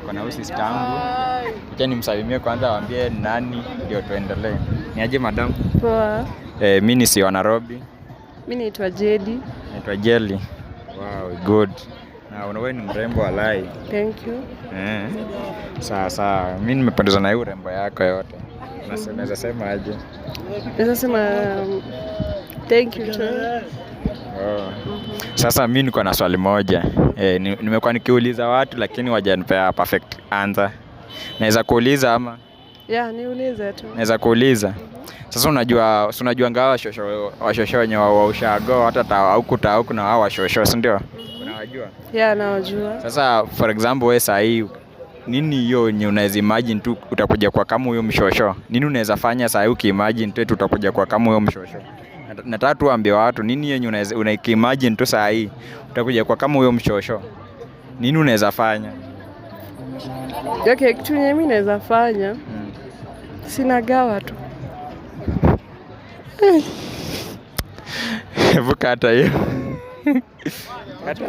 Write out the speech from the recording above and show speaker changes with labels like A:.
A: Niko na huyu sister yangu. Acha nimsalimie kwanza, waambie nani ndio tuendelee. Ni aje, madam?
B: Poa.
A: Mi ni si wa Nairobi.
B: Mi naitwa Jedi.
A: Naitwa Jelly. Wow, good. Na wewe ni mrembo walai.
B: Thank you.
A: Eh. Sawa sawa. Mi nimependezwa na hii urembo yako yote. Naweza sema aje?
B: Naweza sema thank you too.
A: Oh. Sasa mi niko na swali moja. Eh, nimekuwa nikiuliza watu lakini wajanipea perfect answer. Naweza kuuliza ama?
B: Yeah, niulize tu.
A: Naweza kuuliza. Sasa unajua, si unajua ngawa washosho washosho wenye wa ushago hata huku ta huku na wao washosho, si ndio? Unawajua?
B: Yeah, nawajua.
A: Sasa for example wewe saa hii nini hiyo yenye unaweza imagine tu utakuja kwa kama huyo mshosho? Nini unaweza fanya saa hii ukiimagine tu eti utakuja kwa kama huyo mshosho? Nataka tu waambie watu nini yenye unaweza unaimagine tu saa hii utakuja kwa kama huyo mshosho? Nini unaweza fanya?
B: Okay, kitu yenye mi naweza fanya, sinagawa tu.
A: Hebu kata hiyo. Kata.